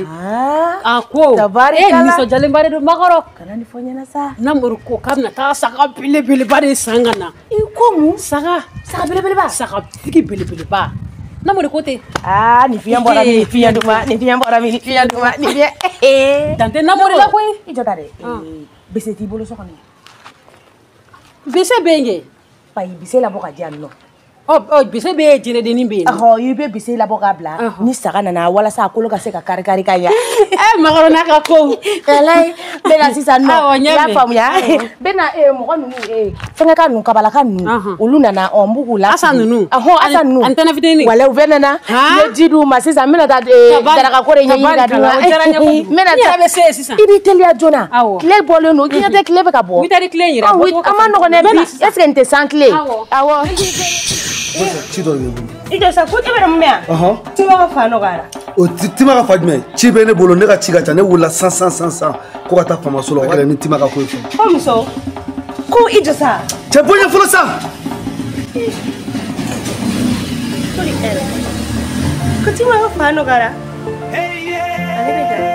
A ko e nisɔndiyalenba de don Makɔrɔ. Kana nin fɔ n ɲɛna sa. Namori ko k'a bɛna taa saga belebeleba de san ka na. I ko mun? Saga. Saga belebeleba. Saga tigi belebeleba. Namori ko ten. Aa nin fiɲɛ bɔra min, nin fiɲɛ duman, nin fiɲɛ bɔra min, nin fiɲɛ duman, nin fiɲɛ. Dan tɛ Namori la koyi. I jɔ ta dɛ. Bese t'i bolo so kɔnɔ. Bese bɛ yen kɛ. Ayi bese labɔ ka di yan nɔ. Ɔ bese bɛ yen, jɛnɛdennin bɛ yen. Ɔhɔ i bɛ bese labɔ k'a bila ni saga nana walasa a kolo ka se ka kari kari ka ɲa. Makɔrɔ n'a ka kow. Walayi n bɛ na sisan nɔ. Awɔ n y'a mɛn. I y'a faamuya. N bɛ na mɔgɔ ninnu fɛngɛka ninnu kabalaka ninnu olu nana n b'u k'u la. Asa ninnu. Ɔhɔn Asa ninnu. Ani tɛnɛ fitinin. Walayi u bɛɛ nana. N ye ji d'u ma sisan n bɛna taa darakako de ɲɛɲini ka d'u ma. O diyara n ye kojugu. N bɛna taa. I yɛrɛ bɛ se yen sisan. I b'i teliya joona. Awɔ. Tile bɔlen don i ɲɛ tɛ tile bɛ ka bɔ. 8 heures tile in yɛrɛ. A ma nɔgɔn dɛ bi est ce que nin tɛ san tile. Awɔ. Ci dɔ de bɛ n bolo. I jɔ sa ko e bɛ mun mɛn yan? Tima ka fa nɔgɔyara. O Tima ka fa jumɛn? Ci bɛ ne bolo, ne ka ci ka ca, ne wulila san san san san ko ka taa faamaso la, o kɛra ni Tima ka ko ye fɔlɔ. Ko muso, ko i jɔ sa. Cɛ bɔ ɲɛ fɔlɔ sa. Ko Tima ka fa nɔgɔyara. Ale bɛ taa.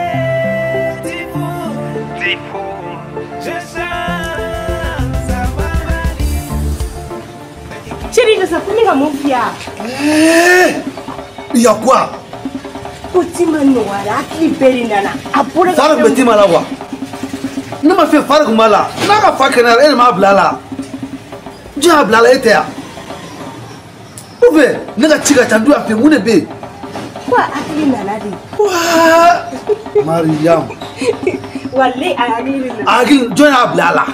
Chérie, je sais pas comment faire. Il y a quoi? Petit manoir, qui belle nana. Fara petit malawa. Ne m'a fait fara kumala. N'a ka fa kɛnɛ e de m'a bila la. Jɔn y'a bila la e tɛ yan. Ou bien ne ka ci ka ca n dun y'a fɛ mun de bɛ yen? Ko a hakili nana de. Waa Mariam. Walayi a hakili nana. A hakili jɔn y'a bila la?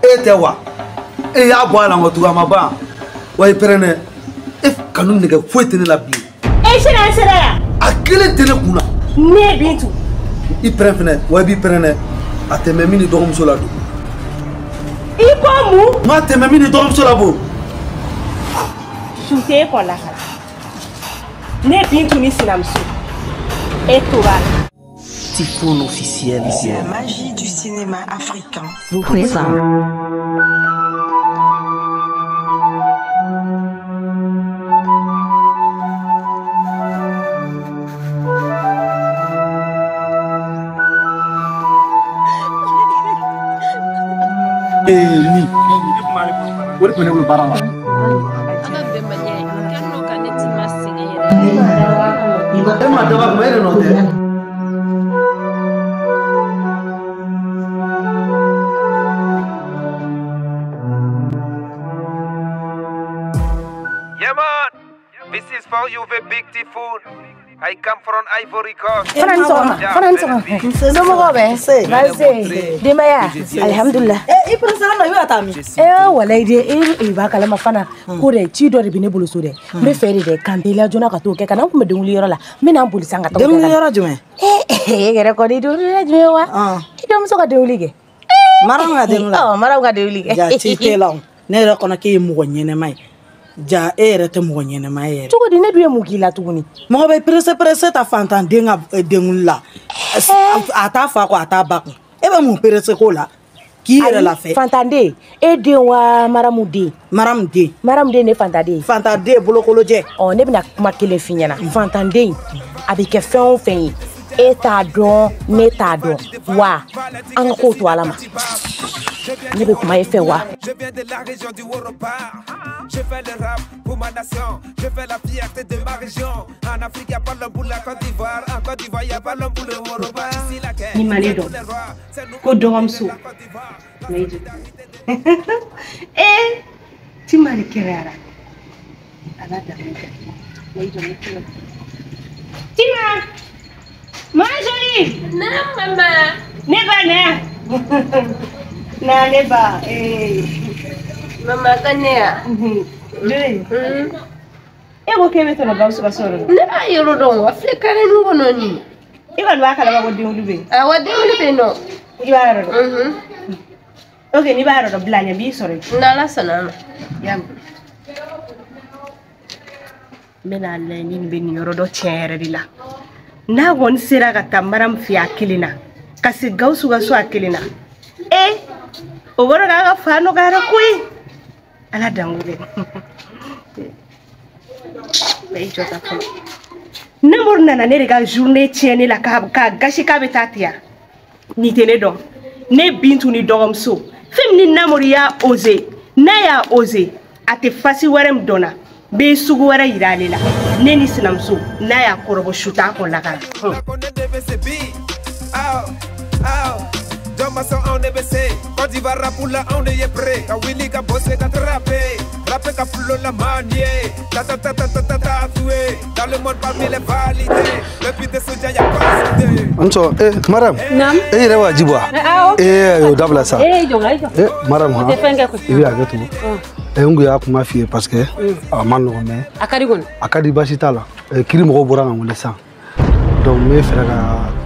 E tɛ wa? E y'a bɔ a la nka tugun a ma ban. Wa i pɛrɛn dɛ. E kanu nɛgɛ foyi tɛ ne la bilen. E sera an sera yan. A kelen tɛ ne kun na. Ne Bintu. I pɛrɛn fɛnɛ wa i b'i pɛrɛn dɛ. A tɛmɛ min ni dɔgɔmuso la don. I ko mun? N k'a tɛmɛ min ni dɔgɔmuso la bon. Su tɛ e kɔ lakara. Ne Bintu ni sinamuso. E tora la. Typhoon officiel. La magie du cinéma africain. Vous présente. Ni o de tun bɛ ne bolo baara la. E ma dabɔ a kama e de nɔ tɛ. Yeah man, this is for you the big typhoon. I come from Ivory Coast. Fana ni sɔgɔma, fana ni sɔgɔma. Somɔgɔw bɛ? Baasi. Denbaya? Alihamudulila. I pressé na i bɛ ka taa min? Walayi de e b'a kalama fana ko dɛ ci dɔ de bɛ ne bolo so dɛ. N bɛ fɛ de dɛ k'an teliya joona ka t'o kɛ ka na n kun bɛ denkuli yɔrɔ la. N bɛ na n boli sisan ka taa o kɛ. Denkuli yɔrɔ jumɛn? E yɛrɛ kɔni denkuli yɔrɔ jumɛn wa? I denmuso ka denkuli kɛ. Maramu ka denkuli? Ɔ Maramu ka denkuli kɛ. Ja ci t'e la o. Ne yɛrɛ kɔnɔ k'e ye mɔgɔ ɲɛnɛma ye. Ja e yɛrɛ tɛ mɔgɔ ɲɛnɛma ye yɛrɛ. Cogo di ne dun ye mun k'i la tuguni? Mɔgɔ bɛ pressé pressé ta fantanden ka denkuli la. A t'a fa kɔ a t'a ba kun. E bɛ mun pressé ko la? K'i yɛrɛ lafɛ. Fantanden e den wa Maramu den? Maramu den. Maramu den de ye fantanden ye. Fantanden bolokolojɛ. Ɔ ne bɛna kuma kelen f'i ɲɛna. Fantanden a bɛ kɛ fɛn o fɛn ye e t'a dɔn ne t'a dɔn wa an ka kow to Ala ma. Ne bɛ kuma e fɛ wa? Je viens de la région du Woroba. Je fais le rap pour ma nation. Je fais la fierté de ma région. En Afrique, y a pas l'homme pour la Côte d'Ivoire. En Côte d'Ivoire, y a pas l'homme pour le Woroba. Ici la guerre. Ni male dɔn ko dɔgɔmuso. Tima de kɛnɛyara. Ala danni kɛ. Tima! Ma jolie! Naam mama. Ne ba na. Na ne ba. Mama ka ne ya? Jolie. E ko k'e bɛ tɔnɔ Gawusu ka so yɔrɔ la? Ne b'a yɔrɔ dɔn wa filɛ karɛnin kɔnɔ nin. I kɔni b'a kalama ko denkuli bɛ yen? Awɔ denkuli bɛ yen nɔ. I b'a yɔrɔ dɔn? Ok n'i b'a yɔrɔ dɔn bila ɲɛ n b'i sɔrɔ yen. N'Ala sɔnna a ma. Y'a mɛn. N bɛna lajɛ ni nin bɛ nin yɔrɔ dɔn tiɲɛ yɛrɛ de la. N'a kɔni sera ka taa Maramu fɛ a kelen na ka se Gawusu ka so a kelen na o kɔrɔ k'a ka fa nɔgɔyara koyi. Ala danko kɛ. I jɔ ta fɔlɔ. Namori nana ne de ka journée tiɲɛ ne la k'a gasi k'a bɛ taa ten yan. Nin tɛ ne dɔn. Ne Bintu ni dɔgɔmuso. Fɛn min ni Namori y'a osé, n'a y'a osé, a tɛ fasi wɛrɛ min dɔn na. N bɛ sugu wɛrɛ yira ale la. Ne ni sinamuso n'a y'a kɔrɔbɔ su t'a kɔ lakara. Côte d'Ivoire rap la on est prêt. Ka wili ka bosser ka trapper. Rapper ka flow la manier. Ta ta ta ta ta ta ta tué. Dans le monde parmi les validés. Le but de soja y'a pas cité. Anso, eh Maram. Naam. Eh yɛrɛ wa ji bɔ wa? Awɔ. Eh o dabila sa. Eh jɔ nka i jɔ. Eh Maram han. O tɛ fɛn kɛ koyi. I bɛ hakɛ to. Eh n kun y'a kuma f'i ye parce que a ma nɔgɔn mais. A ka di kɔni. A ka di baasi t'a la. Kiri mɔgɔw bɔra ka n wele sisan. Donc n bɛ fɛɛrɛ ka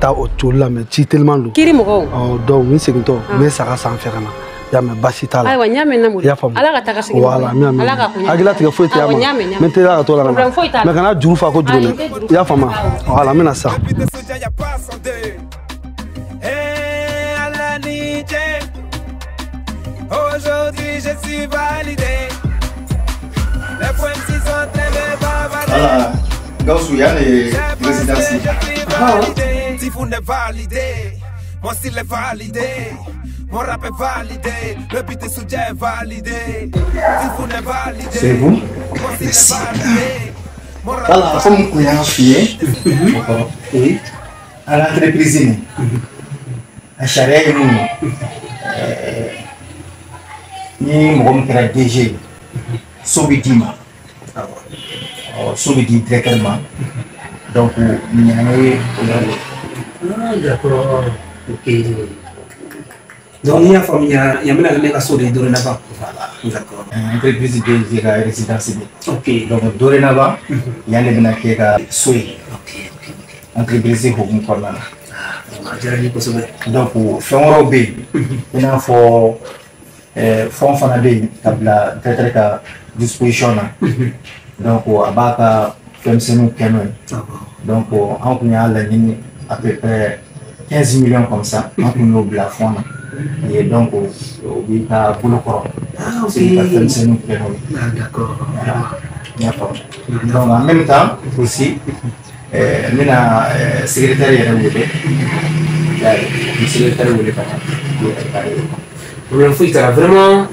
taa o toli la mais ci teliman don. Kiri mɔgɔw. Ɔ donc n segintɔ n bɛ saga san fɛ ka na. I y'a mɛn baasi t'a la. Ayiwa n y'a mɛn Namori. I y'a faamu. Ala ka taa ka segin. Voilà n y'a mɛn. Ala ka kun. Hakililatigɛ foyi tɛ a ma. Awɔ n y'a mɛn n y'a mɛn. N bɛ teliya ka t'o la ka na. Problème foyi t'a la. Mais kana juru fa kojugu Ayi, dɛ. n tɛ juru I y'a faamu. Voilà n bɛ na sisan. Aujourd'hui je suis validé. Les points sont en train de bavarder. Voilà. Gawusu yan de ye résidence ye. Tifoun est validé, mon style est validé, mon rap est validé, le beat de Soudja est validé. Tifoun est validé. C'est vous? Mon style est validé. Mon rap Voilà, comme n kun y'a f'i ye. Oui. An ka entreprise nin. A sariya ye mun ye. Ni mɔgɔ min kɛra DG ye, so bɛ d'i ma. So bɛ di directeur ma. Donc nin y'an ye o yɔrɔ de. Ah, d'accord. Ok. Donc, n'i y'a faamuya, yan bɛna kɛ ne ka so de ye dorénavant. Voilà. D'accord. Entreprise DG ka résidence de. Ok. Donc dorénavant, yan de bɛna kɛ ka so ye. Ok, ok, ok. Entreprise hukumu kɔnɔna na. Ah, a diyara n ye kosɛbɛ. Donc fɛn wɛrɛw bɛ yen. I n'a fɔ fɛn fana bɛ yen ka bila directeur ka disposition na. Donc a b'a ka fɛnmisɛnninw kɛ n'o ye. Donc an kun y'a laɲini à peu près 15 millions comme ça. An kun y'o bila fond na. Et donc o b'i ka bolo kɔrɔ. Ah, ok. Se ka fɛnmisɛnninw kɛ n'o ye. Ah, d'accord. Voilà. I y'a faamu. Donc en même temps aussi, n bɛna secrétaire yɛrɛ wele. I y'a ye, n bɛ secrétaire wele ka na. Problème foyi t'a la. Vraiment,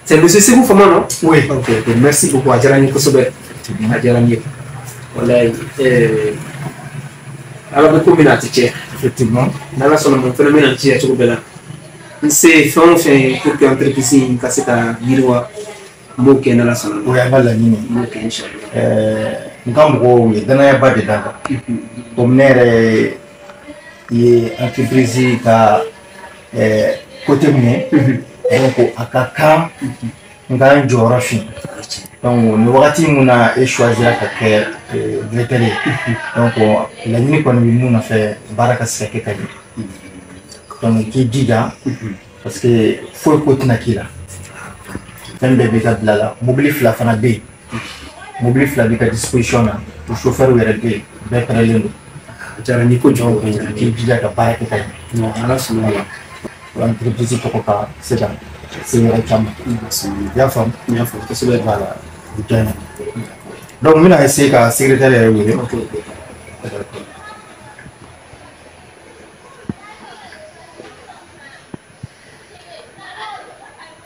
c'est monsieur Segou Fama, non? Oui. Ok, ok. Merci beaucoup. A diyara n ye kosɛbɛ. A diyara n ye. Walayi, Ala bɛ ko min na a tɛ tiɲɛ. Effectivement. N'Ala sɔnna ma n fana bɛna n jija cogo bɛɛ la. N se ye fɛn o fɛn ye pour que entreprise in ka se ka yiriwa, n b'o kɛ n'Ala sɔnna ma. O y'an ka laɲini ye. N b'o kɛ inchallah. N ka mɔgɔw ye danayaba de da n kan. Komi ne yɛrɛ ye entreprise ka côté min ye, donc a ka kan n ka n jɔyɔrɔ fin. Donc nin wagati mun na e choisira ka kɛ directeur ye, donc laɲini kɔni bɛ mun nɔfɛ baara ka se ka kɛ ka ɲɛ. Donc k'i jija parce que foyi ko tɛna k'i la. Fɛn bɛɛ b'i ka bila la. Mobili fila fana bɛ yen. Mobili fila b'i ka disposition na. O chauffeur yɛrɛ bɛ yen, bɛɛ pɛrɛlen don. A diyara n ye kojugu. Donc k'i jija ka baara kɛ ka ɲɛ. Non, Ala sɔnna ma. Entreprise tɔgɔ ka se ka se yɔrɔ caman. I y'a faamu? N y'a faamu kosɛbɛ. Voilà. O diya n ye. Donc n bɛna essayer ka secrétaire yɛrɛ wele. Ok, ok.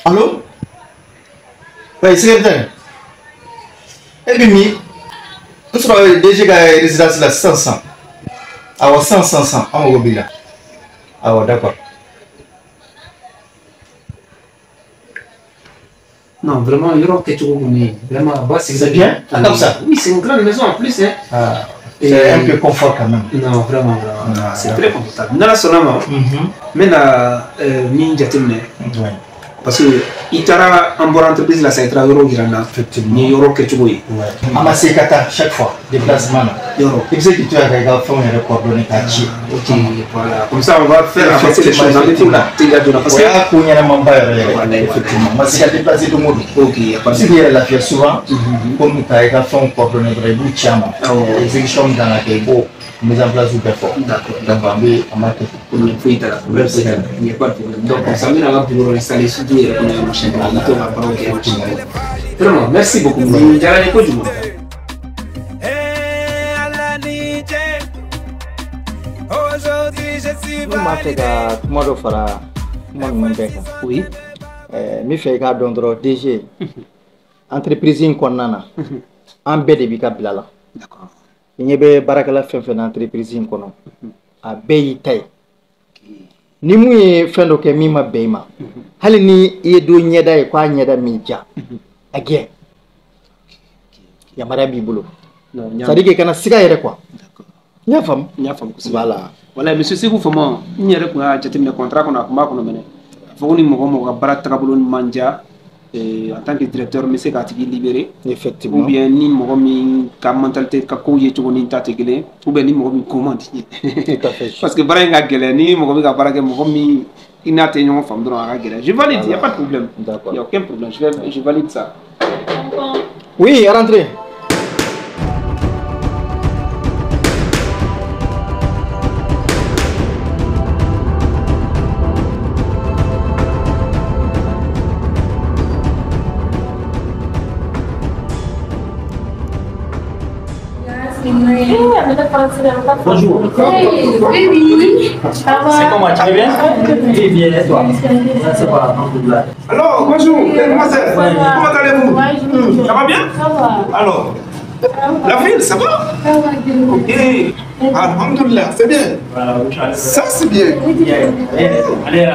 Allô? Oui, secrétaire. E bɛ min? N sɔrɔ DG ka résidence la sisan sisan. Awɔ sisan sisan sisan an mago b'i la. Awɔ d'accord. Non, vraiment, yɔrɔ kɛcogo kɔni, vraiment, a ba sigi. C'est bien? Ah, comme ça? Oui, c'est une grande maison en plus, hein. Ah, c'est un peu confort quand même. Non, vraiment, vraiment. Ah, c'est très confortable. N'Ala sɔnna ma, n bɛna min jateminɛ. Ouais. Parce que i taara an bɔra entreprise la sisan i taara yɔrɔ yira n na. Effectivement. Ni yɔrɔ kɛcogo ye. Ouais. An ma se ka taa chaque fois déplacement na. Yɔrɔ. I bɛ se k'i to yan ka i ka fɛnw yɛrɛ coordonner k'a ci. Ok, voilà. Comme ça, on va faire avancer les choses. An bɛ t'o la teliya joona parce O que. y'a ko ɲɛnamaba yɛrɛ yɛrɛ. Voilà, Effectivement. Ma se ka déplacer don o don. Ok, y a pas I bɛ de se k'i yɛrɛ lafiya souvent. Komi ka i ka fɛnw coordonner dɔrɔn i b'u ci a ma. Awɔ. Exécution min kan ka kɛ i b'o mise en place bɛɛ fɔ. D'accord. Donc an bɛ an b'a kɛ ten. Problème foyi t'a la. Problème foyi t'a la. Il n'y a pas de problème. Donc, comme ça, n bɛna n ka bureau installer surtout yɛrɛ kɔnɔ yan machin an bɛ to ka baaraw kɛ machin. Vraiment, merci beaucoup. Nin diyara n ye kojugu. Eh, Aujourd'hui je suis Ne m'a fɛ ka kuma dɔ fara kuma ninnu bɛɛ kan. Oui. N bɛ fɛ i k'a dɔn dɔrɔn DG entreprise in kɔnɔna na an bɛɛ de b'i ka bila la. D'accord. I ɲɛ bɛ baarakɛla fɛn fɛn na entreprise in kɔnɔ a bɛɛ y'i ta ye. Ni mun ye fɛn dɔ kɛ min ma bɛn i ma hali ni i ye dɔ ɲɛda ye k'a ɲɛda m'i diya a gɛn yamaruya b'i bolo. C'est à dire que kana siga yɛrɛ quoi. N y'a faamu. N y'a faamu kosɛbɛ. Voilà. Voilà, monsieur Sekou Fama, n yɛrɛ tun y'a jateminɛ contrat kɔnɔ a tun b'a kɔnɔ mɛnɛ. A fɔ ko ni mɔgɔ mɔgɔ ka baara tagabolo man diya en tant que directeur n bɛ se k'a tigi libérer. Effectivement. Ou bien ni mɔgɔ min ka mentalité ka kow ye cogo ni ta tɛ kelen ou bien ni mɔgɔ min ko man di n ye. Tout à fait. Parce que baara in ka gɛlɛn ni mɔgɔ bɛ ka baara kɛ mɔgɔ min i n'a tɛ ɲɔgɔn faamu dɔrɔn a ka gɛlɛn. Je valide, y a pas de problème. D'accord. Y a aucun problème, je valide ça. Oui, rentrez. Bonjour. Hey, baby. Ça va? C'est comment, tu vas bien? Oui, bien, et toi? Ça va, alhamdoulilah. Alors, bonjour, mademoiselle. Comment allez-vous? Ça va bien? Ça va. Alors, la ville, ça va? Ça va, ok. Alhamdoulilah, c'est bien. Ça, c'est bien. Allez,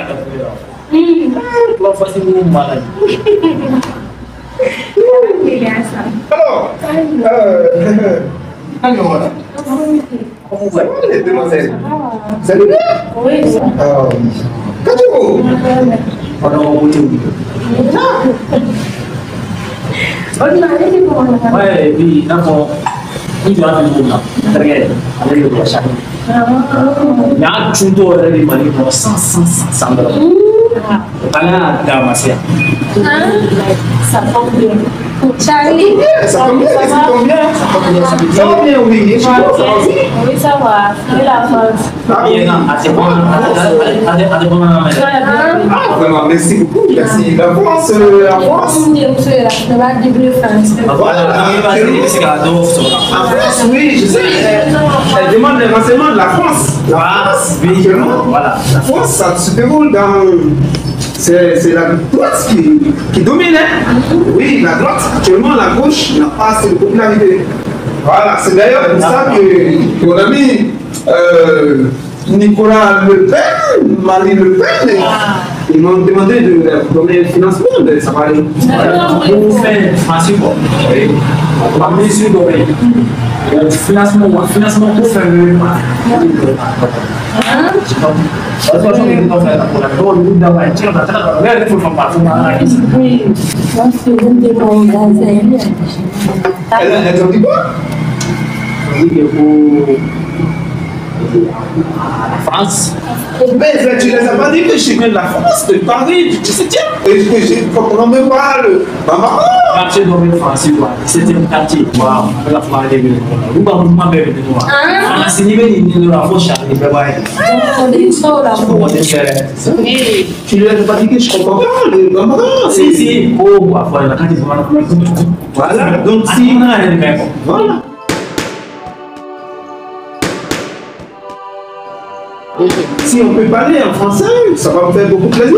alors, alors, ça va les demoiselles? Ça va bien? Oui. Kajo. Ouais, et puis, d'accord, il va venir là. Regarde, allez le voir chaque. Il y a tout le monde qui m'a 100 $. Ça tombe bien. Charlie, ça tombe bien, ça tombe bien. Ça va bien, oui. Ça va aussi? Oui, ça va. C'est la France. Ah, vraiment, merci beaucoup. Merci. La France, la France. Voilà. La France, oui, je sais. Elle demande les renseignements de la France. La France, oui. Voilà. La France, ça se déroule dans. C'est la droite qui domine. Hein? Oui, la droite. Actuellement, la gauche n'a pas assez de popularité. Voilà, c'est d'ailleurs pour ça que mon ami Nicolas Le Pen, Marie Le Pen, ils m'ont demandé de leur donner le financement, mais ça va aller. Pour faire français, quoi. Oui. Financement pour faire le. Oui, elle t'a dit quoi? Elle dit que pour la France. Mais tu les as pas dit que je viens de la France, de Paris, du 17e. Et que j'ai on me parle. Maman. Quartier doré français, quoi. 7e quartier. Waouh, la France est venue. Où va vous m'avez venu? Tu lui as pas dit que je comprends pas le maman. Si, si. Oh, voilà, donc si. Voilà. Si on peut parler en français, ça va me faire beaucoup plaisir.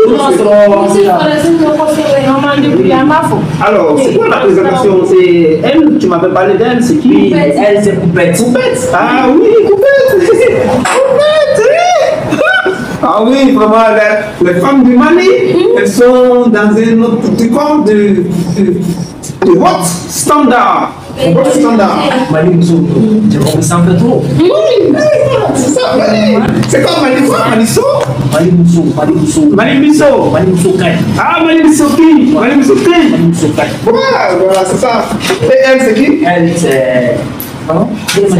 Alors, c'est quoi la présentation? C'est elle, tu m'avais parlé d'elle, c'est qui? Elle, c'est Coupette. Coupette? Ah oui, Coupette. Coupette, oui. Ah oui, vraiment, les femmes du Mali, elles sont dans un autre corps de haute standard. Haute standard. Mali, nous sommes un peu trop. Oui, c'est ça, Mali. C'est quoi Mali quoi? Maliso? Mali Mousso, Mali Mousso. Mali Mousso. Mali Mousso Kai. Ah, Mali Mousso qui? Mali Mousso qui? Mali Mousso Kai. Voilà, voilà, c'est ça. Et elle, c'est qui? Elle, c'est. Pardon? Elle, c'est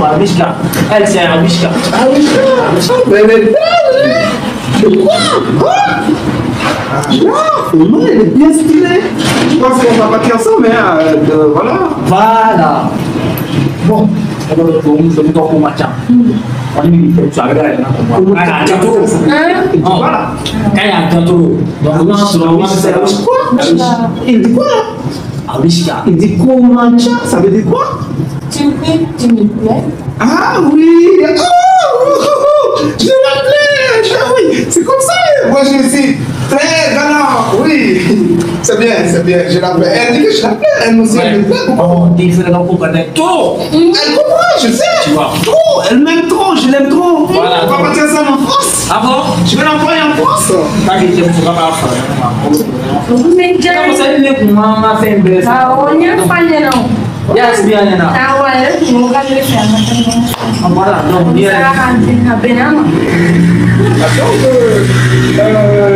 Awishka. Awishka? Mais elle est belle, hein? Quoi? Ah, vraiment, elle est bien stylée. Je pense qu'on va partir ensemble, mais voilà. Voilà. Bon. Voilà. Il dit quoi? Il dit comment ça veut dire quoi? Tu me plais, tu me plais. Ah oui. Oh. projet ici. Très galant, oui. C'est bien, je l'appelle. Elle dit que je l'appelle, elle aussi, elle me plaît. Bon, il faut la trop. Elle comprend, je sais. Tu vois. Trop, elle m'aime trop, je l'aime trop. Voilà. On va partir ensemble en France. Ah bon? Je vais l'envoyer en France. Donc,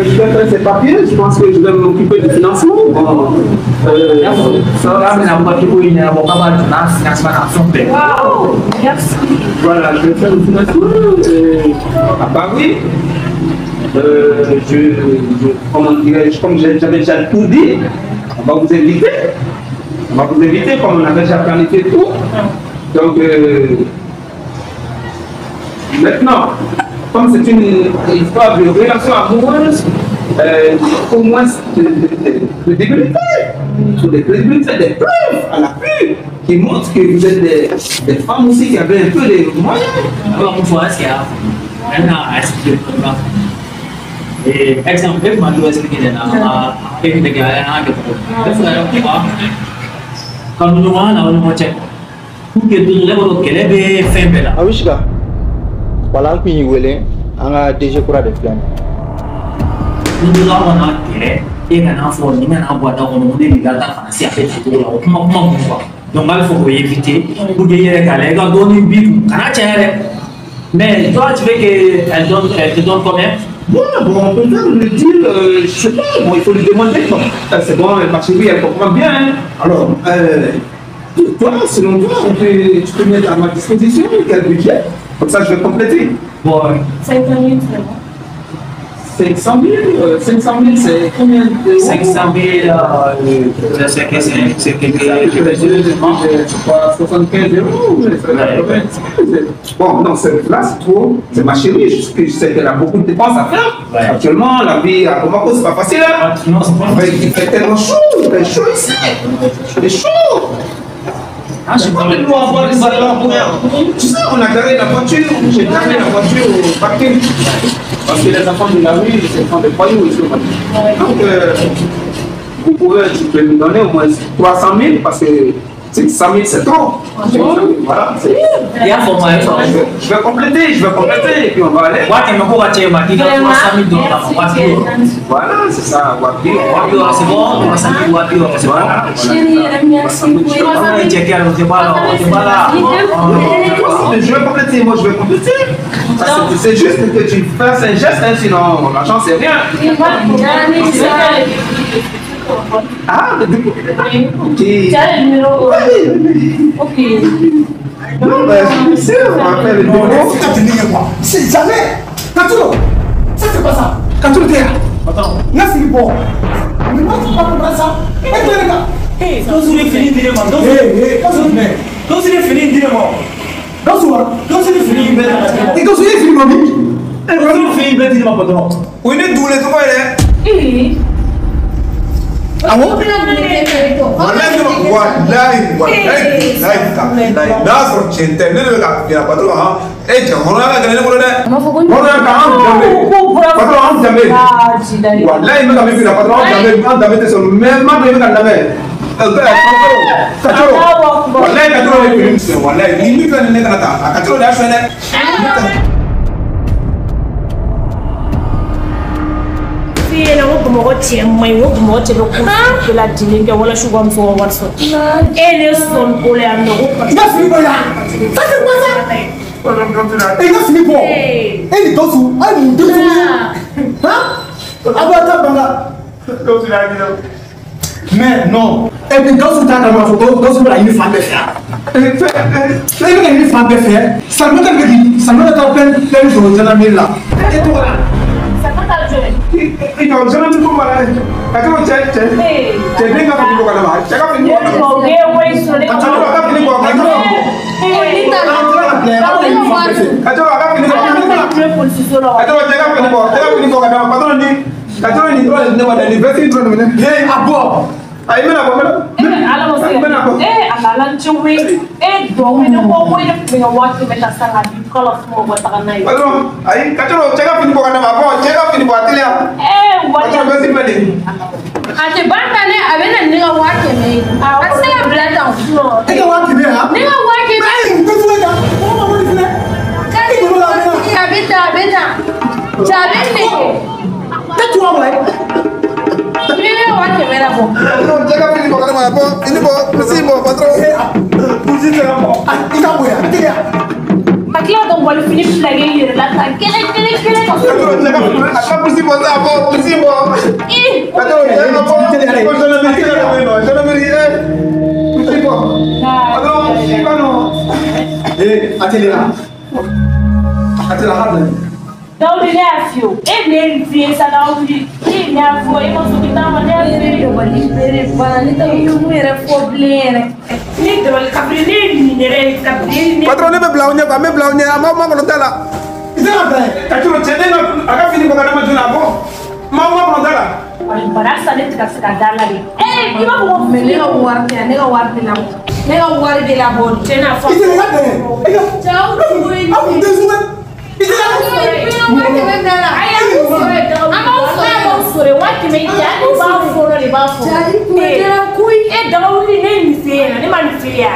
je vais faire ces papiers, je pense que je vais m'occuper du financement. Bon, Wow, merci. Voilà, je vais faire le financement à Paris. Comment dirais-je, comme j'avais déjà tout dit, on va vous inviter. On va vous inviter, comme on avait déjà planifié tout. Donc, maintenant, comme c'est une histoire de relation amoureuse, au moins de crédibilité, des crédibilités, des preuves à l'appui qui montrent que vous êtes des femmes aussi qui avaient un peu des moyens. Alors, on voit ce qu'il y a. Maintenant, expliquer. Et exemple, je vais expliquer quand nous avons pour que nous Ah oui, voilà qui est an DG kura de filɛ nin ye. Ni dɔ ka n'a kɛlɛ e ka n'a fɔ nin kana bɔ a da kɔnɔ ne de ka taa faransi a bɛ cogo la o kuma kuma mun quoi. Donc a bɛ fɔ k'o éviter pour que i yɛrɛ k'a lajɛ i ka dɔɔnin b'i kun kana caya dɛ. Mais toi tu veux que elle donne, elle te donne combien? Bon, on peut faire le deal, je sais pas, bon, il faut lui demander. Bon, c'est bon, ma chérie, elle comprend bien. Hein. Alors, toi, selon toi, tu peux mettre à ma disposition quel budget? Comme ça, je vais compléter. Bon, 500 000, c'est bon. 500 000, 500 000, c'est combien de 500 000, c'est quelque je crois 75 euros. Bon, non, là, c'est trop. C'est ma chérie, je sais qu'elle a beaucoup de dépenses à faire. Ouais. Actuellement, la vie à Bamako, c'est pas facile. Hein. Non, c'est pas facile. Il fait tellement chaud, il fait chaud ici. Il fait chaud. Ah, je crois que nous avoir des valeurs. Tu sais, on a garé la voiture, j'ai garé la voiture au parking. Parce que les enfants de la rue, c'est des voyous ici au parking. Donc, vous pouvez, tu peux nous donner au moins 300 000 parce que 100 000 c'est trop. Voilà, c'est. Je vais compléter, et puis on va aller. Voilà, c'est ça. C'est bon, 300 000, c'est bon. Chérie, merci. Je vais compléter, moi je vais compléter. C'est juste que tu fasses un geste, hein, sinon l'argent c'est rien. Ah, ok. Tu as le numéro? Oui. Ok. Non, mais c'est sûr, on va faire le numéro. C'est jamais. Katoulo, ça c'est pas ça. Katoulo, t'es là. Attends. Là, c'est bon. Mais moi, tu vas comprendre ça. Et toi, les gars. Hé, Gawusu de fini di ne ma. Gawusu de fini di ne ma. Gawusu wa? Gawusu de fini bɛɛ ta ka di ne ma. E Gawusu ye fini bɔ min? Gawusu de fini bɛɛ di ne ma patron. O ye ne dugulen tɔgɔ ye dɛ. Ee. Awɔ. Walayi walayi walayi n'a sɔrɔ tiɲɛ tɛ ne de bɛ ka f'i ɲɛna patron han e cɛ hɔrɔnya ka gɛlɛn ne bolo dɛ. Hɔrɔnya ka anw danbe patron anw danbe walayi n bɛ ka min f'i ɲɛna patron anw danbe an danbe tɛ sɔn mais n m'a dɔn i bɛ ka lamɛn. Kacoro walayi Kacoro de fini sɛn walayi ni min filɛ nin ne kana taa a Kacoro de y'a fɛ dɛ. F'i ɲɛna ko Bamakɔ cɛ man ɲi, ko Bamakɔ cɛ bɛ ko bɛɛ lajɛlen kɛ walasa u ka muso ka wari sɔrɔ. E ne sɔn ko la yan nɔ ko. I ka fini bɔ yan. Ça c'est quoi ça? E ka fini bɔ. E ni Gawusu a ye mun denmisɛnnin ye? Han? A b'a ta ban ka. Gawusu y'a di dɛ. Mais non. Et puis Gawusu t'a kalama fɔ Gawusu bɛ ka ɲini fan bɛɛ fɛ. E bɛ ka ɲini fan bɛɛ fɛ. Salimata bɛ k'i Salimata taa plein sɔrɔ gendarmerie la. E tɔgɔ la. I jɔ gendarmerie ko ma dɛ. Kacoro cɛ cɛ cɛ den ka fini bɔ ka d'a ma cɛ ka fini bɔ. Kacoro a ka fini bɔ Kacoro. Kacoro a ka fini bɔ. Kacoro cɛ ka fini bɔ cɛ ka fini bɔ ka d'a ma patron ni Kacoro ni dɔrɔn de ne ma dɛ nin veste dɔrɔn de minɛ. Ye a bɔ. Ayi n bɛna bɔ n bɛna. N Ala ma se eh ala ala ce koyi e dɔw ne ko ko ne tun bɛ ka 100 ta sisan k'a di k'ala f'o ma taga n'a ye. Patron ayi Kacoro cɛ ka fini bɔ ka d'a ma bɔn cɛ ka fini bɔ a teliya. Eh wari. Patron bɛ sigi de. A tɛ ban tan dɛ, a bɛ na ni ne ka 100 ye. A tɛ se ka bila tan. E ka 100 han? Ne ka 100. Ayi n tɛ foyi kan. Mɔgɔ ma wuli filɛ. K'ale a bɛ tan a bɛ tan. Cɛ a bɛ nin de kɛ. E tuwa wa ye. I bɛ ne ka 100 labɔ. Patron cɛ ka fini bɔ ka d'a ma bɔn fini bɔ kurusi bɔ patron. Kurusi tɛ ka bɔ. I ka bonya a teliya. Ka tila ka walifini fila kɛ i yɛrɛ la tan kelen kelen kelen ka. Patron cɛ ka a ka kurusi bɔ sa bɔ kurusi bɔ. Patron cɛ ka bɔ ko gendarmerie ka na yen nɔ gendarmerie eh kurusi bɔ. Patron i ka nɔ. Ee a teliya. A teliya ka bila. Dawudi ne y'a f'i ye o e de ye nin f'i ye sa Dawudi e ne y'a fɔ e ma sɔn k'i ta ma ne y'a f'i ye. Dabali bere banna ne t'a dɔn mun yɛrɛ fɔ bilen yɛrɛ. Ne dabali kabini ne ye nin yɛrɛ ye kabini ne. Patron ne bɛ bila aw ɲɛ quoi n bɛ bila aw ɲɛ a m'aw makɔnɔ da la. I tɛ ka bila yen. Kacoro cɛ ne ka a ka fini bɔ ka d'a ma joona a bɔ n m'aw makɔnɔ da la. Bana sa ne tɛ ka se ka da la de. Ee i b'a fɔ ko. Mais ne ka wari tɛ yan ne ka wari bɛ labɔ ne ka wari bɛ labɔ tiɲɛ na fɔ. I tɛ ka bila yen. E ka. Cɛw aw kun tɛ sun dɛ. I tɛ ka. E Dawudi ne ye nin f'e ɲɛna ne ma nin f'e ye wa.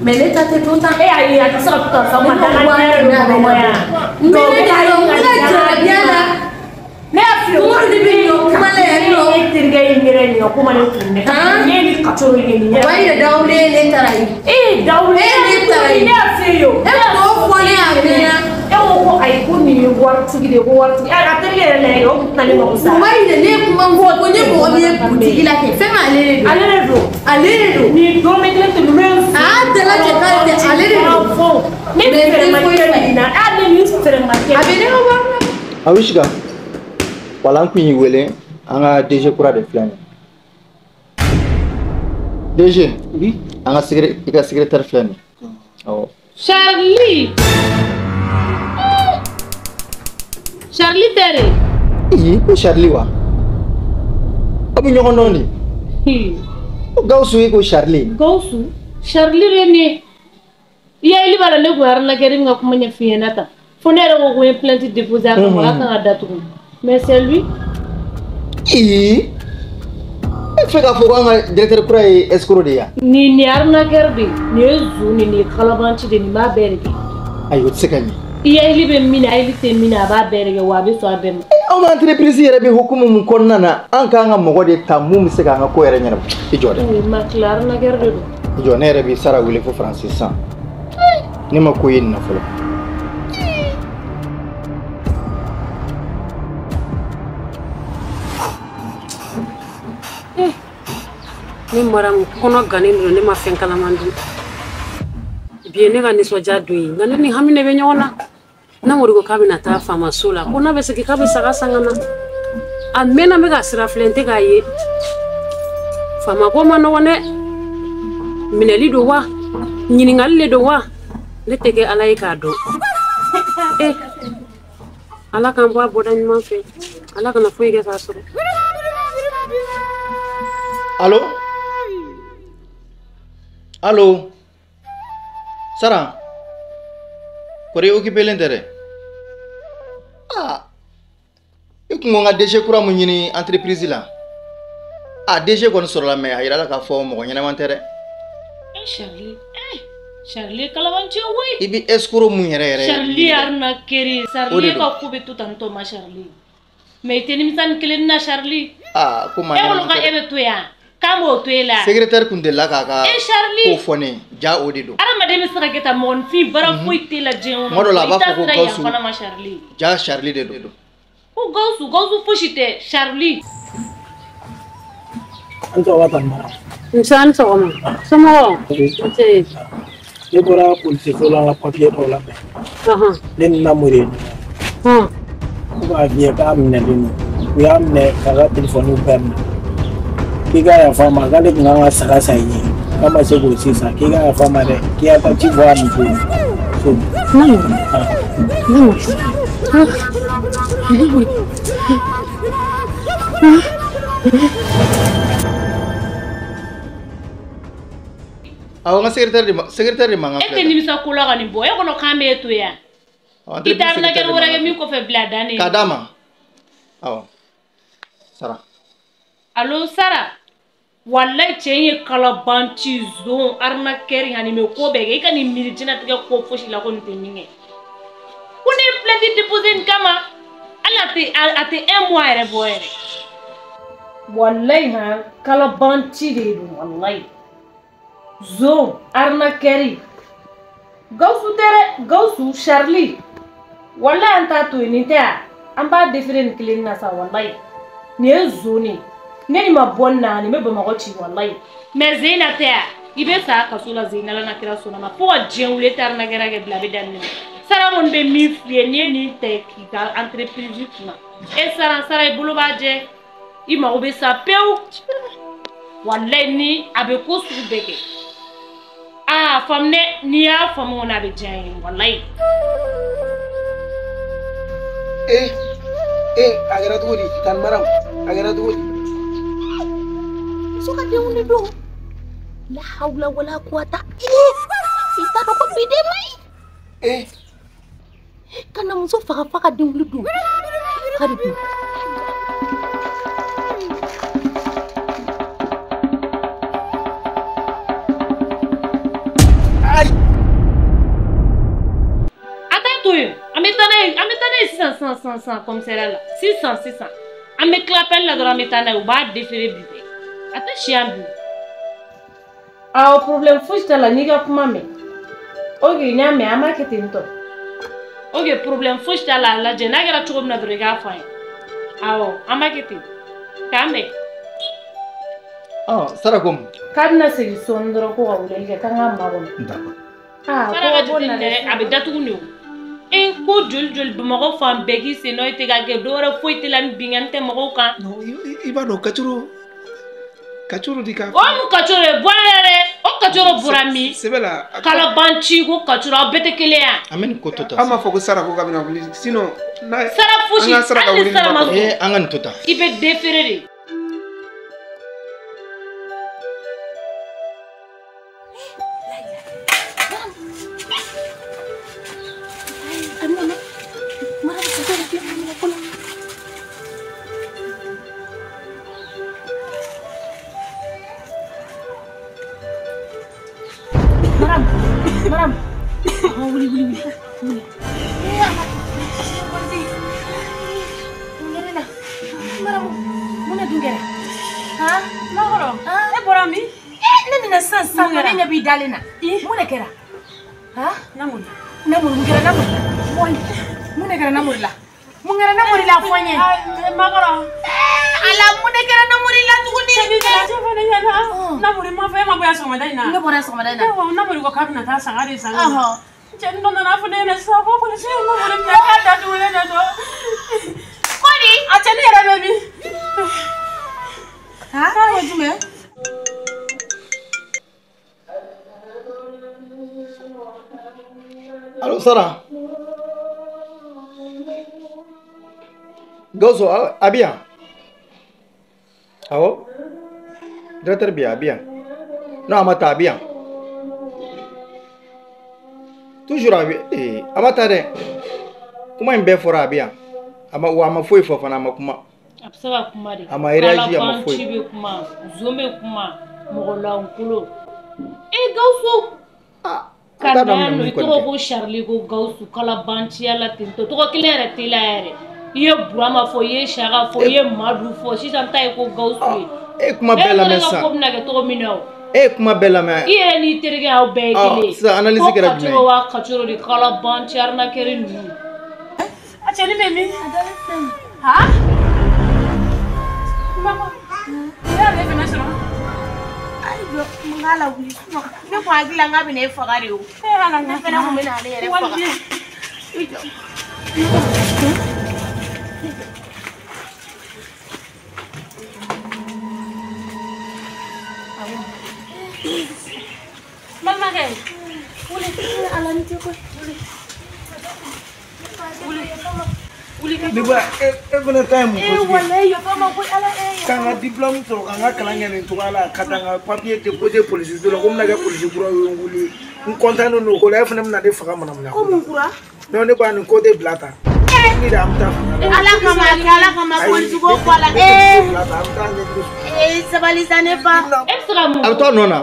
Mais ne ta tɛ to tan. E ayi a tɛ se ka to tan sa o ma dangadenya de don mɔgɔ ya. N bɛ ne da yɔrɔ n bɛ jarabiya la. Ne y'a f'i ye Kuma de bɛ nin kuma la yan nɔ. Ne terikɛ ye n yɛrɛ nin ko ma ne kun dɛ. Ne ni Kacoro ye nin yɛrɛ. O b'a yira Dawudi ye ne taara ye. E Dawudi e ne taara ye. Ne y'a f'e ye o. E m'o fɔ ne ye a mɛnna. E ko ko ayi ko nin ye waritigi de ye ko waritigi a terikɛ yɛrɛ la yɛrɛ o tun tɛna ne mako sa. O b'a yira ne ye kuma min fɔ ko ne mɔgɔ min ye butigi la kɛ fɛn min ale de don. Ale de don. Ale de don. Nin dɔrɔmɛ kelen tɛ ninnu ye. A dala cɛ k'ale tɛ ale de don. Ne fɛrɛ ma kɛ nin na a ne ni fɛrɛ ma kɛ. A bɛ ne ka wari la. A bɛ sika. Wala an kun y'i wele an ka DG kura de filɛ nin ye. DG. Oui. An ka i ka secrétaire filɛ nin ye. Awɔ. Charlie. Charlie tɛ de. Ee ko Charlie wa? Aw bɛ ɲɔgɔn dɔn de. Ko Gawusu e ko Charlie. Gawusu Charlie de ne. I hakili b'a la ne kun ye arnaqueur min ka kuma ɲɛf'i ɲɛna tan. Fo ne yɛrɛ ko ko n ye plainte déposer a kama k'a kan ka datugu. Mais c'est lui. Ee e fɛ k'a fɔ ko an ka directeur kura ye escroc de ye wa? Nin ye arnaqueur de ye nin ye zon de ye nin ye kalabanci de ye nin b'a bɛɛ de kɛ. Ayi o tɛ se ka ɲɛ. I hakili bɛ min na hakili tɛ min na a b'a bɛɛ de kɛ wa a bɛ sɔn a bɛɛ ma. Anw ka entreprise yɛrɛ bɛ hukumu mun kɔnɔna na an k'an ka mɔgɔ de ta mun bɛ se k'an ka ko yɛrɛ ɲɛnabɔ. I jɔ dɛ. Makila arnaqueur de don. I jɔ ne yɛrɛ bɛ Sara wele fo Faransi sisan. Ne ma ko ye nin na fɔlɔ. Ne mara kɔnɔ gannen don ne ma fɛn kalaman dun. Bi ye ne ka nisɔndiya don ye nka ne ni hami de bɛ ɲɔgɔn na. Namori ko k'a bɛna taa faamaso la ko n'a bɛ segin k'a bɛ saga san ka na. A mɛnna n bɛ ka sira filɛ n tɛ k'a ye. Faama ko ma nɔgɔn dɛ. Minɛli don wa? Ɲininkali de don wa? Ne tɛ kɛ Ala ye k'a dɔn. Eh Ala k'an bɔ a bɔda ɲuman fɛ. Ala kana foyi kɛ k'a sɔrɔ. Allo? Allo? Sara? Kɔri occupé len tɛ dɛ? Ah, i kun ko n ka DG kura mun ɲini entreprise la. Ah, DG kɔni sɔrɔla mais a yirala k'a fɔ mɔgɔ ɲɛnama tɛ dɛ. Eh Charlie, eh Charlie kalabanci ye koyi. I bɛ escroc mun yɛrɛ yɛrɛ. Charlie arnaqueur ye. Charlie ka ko bɛ to tan tɔ ma Charlie. Mais i tɛ nimisa nin kelen na Charlie. Ah, ko maa ɲɛnama tɛ. E bolo k'e bɛ to yan. K'an b'o to e la. Secrétaire kun delila k'a ka ko fɔ ne ye ja o de don. Hadamaden bɛ se ka kɛ tan mɔgɔninfin baara foyi t'e la diɲɛ kɔnɔ. Tuma dɔ la a b'a fɔ ko Gawusu. I t'a sira yan fana ma Charlie. Ja Charlie de don. Ko Gawusu Gawusu fosi tɛ Charlie. An sɔgɔma tan mara. Nse a ni sɔgɔma. Somɔgɔw? Nse. Ne bɔra polisiso la n ka papiye dɔw labɛn. Ne ni Namori ye ɲɔgɔn ye. Ko k'a f'i ye k'a minɛlen don. U y'a minɛ k'a ka telefɔniw bɛɛ minɛ. K'i ka yafa n ma k'ale tun kan ka saga san i ye k'a ma se k'o sisan k'i ka yafa n ma dɛ k'i y'a ka ci fɔ a muso ye. So. Namori. Namori. Awɔ, n ka secrétaire de ma, secrétaire de mankan E filɛ tɛ tan. Nimisa ko la ka nin bɔ. E kɔnɔ k'an bɛ e to yan. Awɔ, I entreprise tɛ arnaqueur secrétaire de wɛrɛ kɛ mankan min filɛ. Kɔfɛ bila a dan de. K'a d'a ma. Awɔ. Sara. Allo Sara. Walayi cɛ in ye kalabanci zon arnaqueur ani mɛ ko bɛɛ kɛ. I ka nin miiri diɲɛlatigɛ ko fosi la ko nin tɛ min kɛ. Ko ne ye plainte déposé nin kama. Hali a tɛ un mois yɛrɛ bɔ yɛrɛ. Walayi han kalabanci de don walayi. Zon arnaqueur. Gawusu tɛ dɛ, Gawusu Charlie. Walayi an t'a to yen nin tɛ wa? An b'a déféré nin kelen na sa walayi. Nin ye zon de ye. Ne ni ma bɔ nin na nin bɛ Bamakɔ ci walayi. Mais Zeyina tɛ wa? I bɛ sa kaso la Zeyina la n'a kɛra sɔnna ma fo ka diɲɛ wuli e tɛ arnaqueur kɛ bila a bɛ daminɛ. Sara kɔni bɛ min f'i ye n'i ye nin ta k'i ka entreprise kunna. E Sara Sara i bolo b'a jɛ. I mago bɛ sa pewu. Walayi ni a bɛ ko sugu bɛɛ kɛ. Aa faamu dɛ, n'i y'a faamu kɔni a bɛ diya n ye walayi. Eh, eh, a kɛra cogo di? Tan Maram, a kɛra cogo di? Muso ka denw de don. La hawla wala quwata. I t'a dɔn ko bi den man ɲi. Eh. Ka na muso faga f'a ka denwuli don. Hali bi. A t'a to yen, an bɛ taa n'a ye, an bɛ taa n'a ye sisan sisan sisan sisan commissariat la sisan sisan. An bɛ tila appel la dɔrɔn an bɛ taa n'a ye, u b'a déféré bi bɛɛ. A tɛ si yan bi. Awɔ, problème fosi t'a la n'i ka kuma mɛn. Ok, n y'a mɛn, an b'a kɛ ten tɔ. Ok, problème fosi t'a la, a lajɛ n'a kɛra cogo min na dɔrɔn i k'a fɔ an ye. Awɔ, an b'a kɛ ten. K'an bɛn. Ɔ, Sara ko mun? K'a bɛna segin sɔɔni dɔrɔn ko ka weleli kɛ k'an k'a makɔnɔ. D'accord. Aa, Sara ka jateminɛ dɛ, a bɛ datugu de o. E ko joli joli Bamakɔ fan bɛɛ k'i sen nɔ ye ten k'a kɛ dɔwɛrɛ foyi tɛ la ni binkanni tɛ mɔgɔw kan. I b'a dɔn Kacoro Kacoro di ka. O mun Kacoro ye bɔ a la dɛ, o Kacoro bɔra min? Sɛbɛ la. Kalabanci ko Kacoro aw bɛɛ tɛ kelen ye wa? An bɛ nin ko to tan. An b'a fɔ ko Sara ko k'a bɛna wuli sinon. N'a Sara fosi an ka Sara ka hali ni wuli Sara ma sɔn. Eh, an ka nin to tan. I bɛ déféré de. Maram, Maram. Oh, wuli wuli wuli. Wuli. Eh, ala. Wuli. Mun kɛra na? Maram, mun de dun kɛra? Han? Makɔrɔ, e bɔra min? Eh, ne nana sisan sisan nɔ, ne ɲɛ b'i dalen na. Mun de kɛra? Han? Namori. Namori, mun kɛra Namori la? Mɔyi, mun de kɛra Namori la? Mun kɛra Namori la fɔ n ye? Makɔrɔ. Eh, ala, mun de kɛra Namori la tuguni? Cɛ ni cɛ fɔ ne ɲɛna. Namori ma fɔ e ma bɔ yan sɔgɔmada in na. Ne bɔra yan sɔgɔmada in na. Awɔ, Namori ko k'a bɛna taa saga de san. Ɔhɔn. Cɛ ni dɔ nana fɔ ne ɲɛna sisan ko polisi ye Namori minɛ k'a datugulen de don. Kɔni? A cɛ ne yɛrɛ bɛ min? Han? K'a ye jumɛn? Allo Sara. Gawusu a bɛ yan. Awɔ. Directeur bɛ yan, a bɛ yan. Non, a ma taa, a bɛ yan. Toujours a bɛ ee a ma taa dɛ. Kuma in bɛɛ fɔra a bɛ yan. A ma wa a ma foyi fɔ fana, a ma kuma. A bɛ se ka kuma de. A ma réagi, a ma foyi. Kalabanci bɛ kuma, zon bɛ kuma, mɔgɔ lankolon. E Gawusu. Ka an t'a na dɔn yan an nɔ bɛna i mun kɔni tɔgɔ kɛ. ko Charlie ko Gawusu kalabanciya la ten tɔ tɔgɔ kelen yɛrɛ t'i la yɛrɛ. I ye Burama fɔ, i ye Saka fɔ, i ye Madu fɔ, sisan ta ye ko Gawusu ye. E kuma bɛɛ E lamɛn ka ko sisan. bɛna kɛ cogo min na o. E ye kuma bɛɛ lamɛn. I yɛrɛ n'i terikɛ aw bɛɛ ye Ɔ, kelen ye. sisan analyse Ko kɛra jumɛn ye? Kacoro wa Kacoro de kalabanci arnaqueur ninnu. A cɛnin bɛ min? A dalen filɛ nin ye. Han? Makɔrɔ, i y'ale fɛnɛ sɔrɔ? Ayi jɔ, mun k'a la wuli. Ne kun hakili la n k'a bɛ na e faga de o. E ala Ne fɛnɛ kun bɛ n'ale yɛrɛ faga. Waliden. I jɔ. Balimakɛ, wuli. Ala ni ce koyi. Wuli. Wuli. Ne ba e fana ta ye mun ko sugu ye? Walayi yafa ma koyi Ala e. K'an ka diplôme sɔrɔ k'an ka kalan kɛ nin cogoya la ka taa n ka papier déposer polisiso la ko n bɛna kɛ polisi kura ye n wuli n content don o ko la e fana bɛna ne faga manamana ko mun kura? Non ne ba nin ko tɛ bila tan. Ni de an bɛ taa fanga la. Ala kama a kɛ Ala kama polisi ko kɔ la. Ee sabali sa ne ba. E bɛ se ka mun? A bɛ to a nɔ na.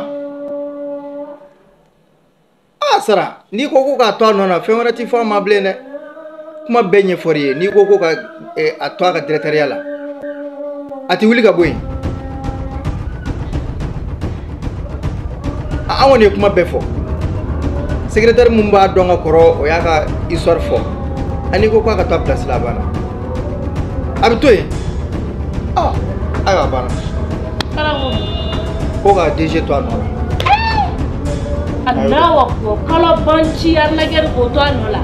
Aa Sara n'i ko k'a to a nɔ na fɛn wɛrɛ t'i fɔ a ma bilen dɛ. Kuma bɛɛ ɲɛfɔr'i ye n'i ko ka a to a ka directeur la a tɛ wuli ka bɔ yen. An kɔni ye kuma bɛɛ fɔ. Secrétaire mun b'a dɔn ka kɔrɔ o y'a ka histoire fɔ. Ani ko k'a ka taa place la a banna. A bɛ to yen. Ah ayiwa a banna. Ko ka DG to a nɔ la. Allahu akbar kalabanci arnaqueur k'o to a nɔ la.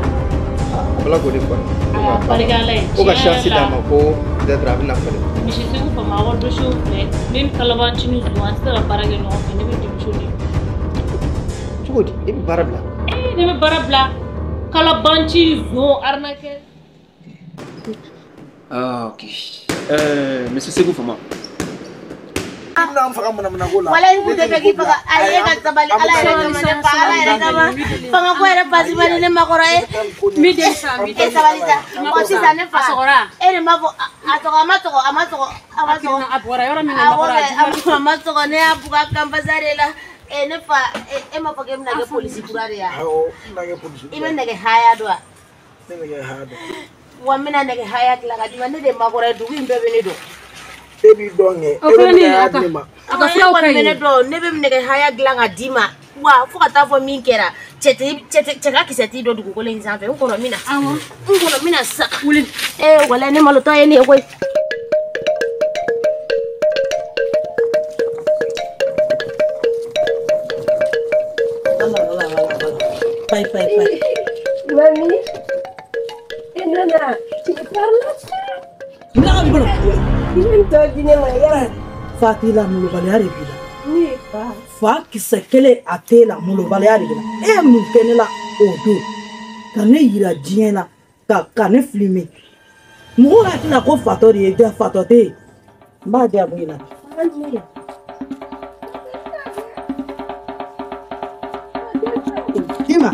A bɔra k'o de fɔ. A barika Ala ye. Ko ka chance d'a ma ko peut-être a bɛna falen. Misi Segu fama aw ka dossier filɛ ne ni kalabanci ni zon an tɛ se ka baara kɛ ɲɔgɔn fɛ ne bɛ démissionner. Cogo di e bɛ baara bila? Ee ne bɛ baara bila. Kalabanci zon arnaqueur. Ah ok. Monsieur Segu Fama. Walayi n kun tɛ fɛ k'i faga ayi e ka sabali Ala yɛrɛ kama ne fa Ala yɛrɛ kama fanga ko yɛrɛ basi ma ni ne makɔrɔ ye. E sabali sa ɔ sisan ne fa e de ma fɔ a tɔgɔ a ma tɔgɔ a ma tɔgɔ a ma tɔgɔ a bɔra yɔrɔ min na awɔ a ma tɔgɔ ne y'a bugu a kanfasa de la. Ne fa e ma fɔ k'e bɛna kɛ polisi kura de ye wa? Awɔ n bɛna kɛ polisi. I bɛ nɛgɛ haya dɔn wa? Ne bɛ nɛgɛ haya dɔn. Wa n bɛna nɛgɛ haya dilan ka d'i ma ne de makɔrɔ ye dugu in bɛɛ bɛ ne dɔn. E b'i dɔn kɛ e bɛ nɛgɛ haya di ne ma. A ka furaw ka ɲi. Ne dɔn ne bɛ nɛgɛ haya dilan ka d'i ma wa fo ka taa fɔ min kɛra cɛ ka kisɛ t'i dɔn dugukolo in sanfɛ n kɔnɔ min na. Awɔ n kɔnɔ min na sa. Wuli. Ee walayi ne malotɔ ye ne ye koyi. Bye, bye, bye. Mamie, eh Nana, tu me parles là? Fa t'i la molobaliya de b'i la. Fa kisɛ kelen a t'e la molobaliya de b'i la. E ye mun kɛ ne la o don ka ne yira diɲɛ la ka ne filmer mɔgɔw hakili la ko fatɔ de ye ja fatɔ tɛ yen n b'a di a bɔ i la. Kima.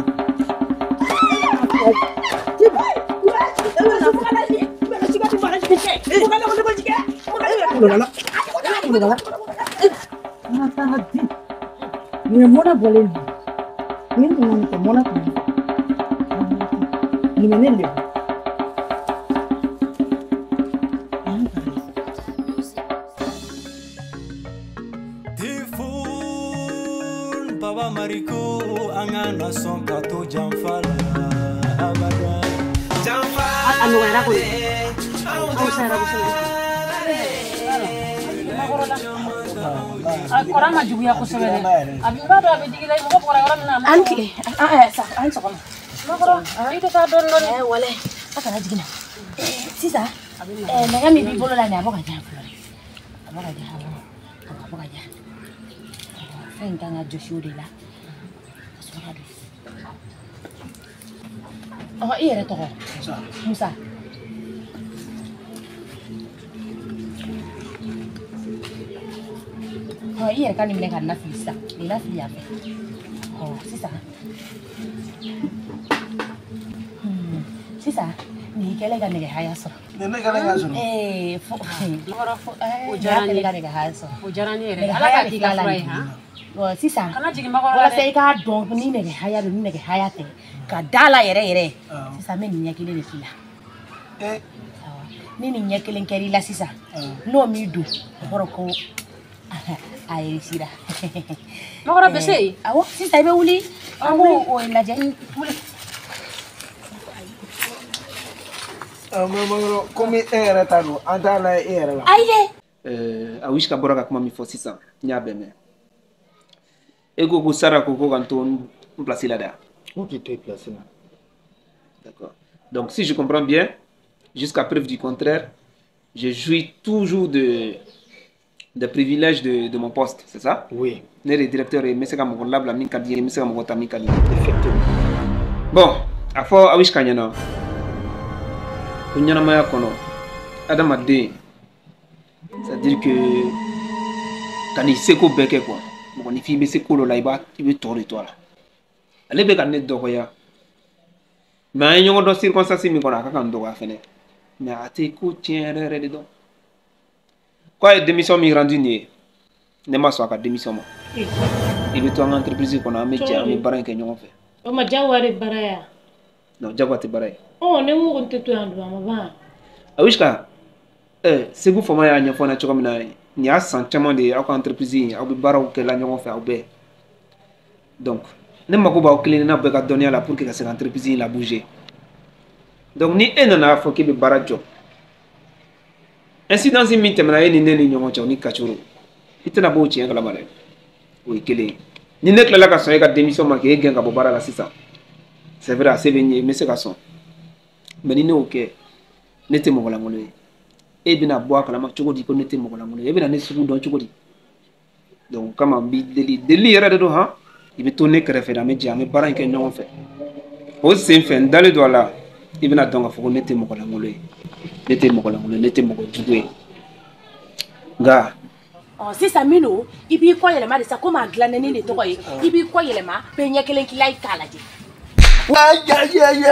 Nin ye mɔnɛ bɔlen ye ni nana nin kɛ mɔnɛ tun nin bɛ ne lebu. Tifun Baba Mariko an ka na sɔn ka to janfa la abada. Janfa a nɔgɔyara kɔni. Aw sayara kosɛbɛ. A kɔrɔ ma juguya kosɛbɛ dɛ. A b'i b'a dɔn a bɛ digi la mɔgɔ bɔra yɔrɔ min na. An tile sa an sɔgɔma. Makɔrɔ i tɛ taa dɔɔni dɔɔni. Walayi a kana jigin na. Sisan nɛgɛ min b'i bolo la nin a bɔ ka jan fɔlɔ. A bɔ ka jan a bɔ ka jan. Fɛn in kan ka jɔsi o de la. Ka sɔrɔ ka don. Ɔ i yɛrɛ tɔgɔ? Musa. Ɔ i yɛrɛ ka nin minɛ ka na fili sisan nin na fili yan fɛ ɔ sisan sisan nin y'i kɛlen ka nɛgɛ haya sɔrɔ. Nin ne kɛlen ka sɔrɔ. Ee fo o diyara n ye nin ka nɛgɛ haya sɔrɔ. O diyara n ye yɛrɛ Ala k'a k'i ka fura ye han. Ɔ sisan kana jigin makɔrɔ la dɛ. Walasa i k'a dɔn ni nɛgɛ haya don ni nɛgɛ haya tɛ ka da la yɛrɛ yɛrɛ sisan n bɛ nin ɲɛ kelen de k'i la. Ni nin ɲɛ kelen kɛr'i la sisan n'o m'i don o kɔrɔ ko a réussira. Makɔrɔ bɛ se yen. Awɔ sisan i bɛ wuli an b'o o lajɛ. Wuli. Makɔrɔ komi e yɛrɛ ta don an t'a lajɛ e yɛrɛ la. Ayi dɛ. Awisi ka bɔra ka kuma min fɔ sisan n y'a bɛɛ mɛn. E ko Sara ko ka n to n place la dɛ. Ko k'i to i place la. D'accord. Donc si je comprends bien, jusqu'à preuve du contraire, je jouis toujours des privilèges de mon poste, c'est ça? Oui. Ne le directeur ye n bɛ se ka mɔgɔ labila min ka di n ye, n bɛ se ka mɔgɔ ta min ka di n ye. Effectivement. Bon, a fɔ Awisi ka ɲɛna. Ko ɲɛnamaya kɔnɔ adamaden, c'est à dire que ka n'i seko bɛɛ kɛ quoi, mɔgɔninfin bɛ se ko dɔ la, i bɛ tɔ de to a la. Ale bɛ ka ne dɔgɔya, mais an ye ɲɔgɔn dɔn circonstance min kɔnɔ, a ka kan n dɔgɔya fɛnɛ, mais a tɛ ko tiɲɛ yɛrɛ yɛrɛ de dɔn. K'a ye démission min rendu nin ye, ne ma sɔn a ka démission ma. I bɛ to an ka entreprise kɔnɔ, an bɛ jɛ, an bɛ baara in kɛ ɲɔgɔn fɛ. O ma jagoya de baara ya? Non, jagoya tɛ baara ye. Ɔ, ne ko n tɛ to yan dun, a ma ban. Awishka, Segu Fama y'a ɲɛfɔ n ɲɛna cogo min na, nin y'a san caman de ye aw ka entreprise in, aw bɛ baaraw kɛ la ɲɔgɔn fɛ aw bɛɛ. Donc ne mako b'aw kelen n'a bɛɛ ka dɔnniya la pour que ka se ka entreprise in la bouger. Donc ni e nana fɔ k'e bɛ baara jɔ, incidence min tɛmɛna e ni ne ni ɲɔgɔn cɛ, o ni Kacoro, i tɛna bɔ o tiɲɛ kalama dɛ. O ye kelen ye. Ni ne tilala ka sɔn e ka démission ma k'e gɛn ka bɔ baara la sisan, c'est vrai, a se bɛ n ye, n bɛ se ka sɔn, mais ni ne y'o kɛ, ne tɛ mɔgɔ lankolon ye. E bɛna bɔ a kalama cogo di ko ne tɛ mɔgɔ lankolon ye? E bɛna ne sugu dɔn cogo di? Donc o kama n b'i deli, delili yɛrɛ de don han. I bɛ to ne kɛrɛfɛ, an bɛ jɛ, an bɛ baara in kɛ ɲɔgɔn fɛ. O sen fɛ, n dalen don a la, i bɛna dɔn k'a fɔ ko ne tɛ mɔgɔ lankolon ye, ne tɛ mɔgɔ lankolon ye, ne tɛ mɔgɔ jugu ye. Nka ɔ sisan min don, i b'i kɔ yɛlɛma de sa, komi a dilannen ni de tɔgɔ ye, i b'i kɔ yɛlɛma bɛɛ ɲɛ kelen k'i la, i k'a lajɛ. Ayi,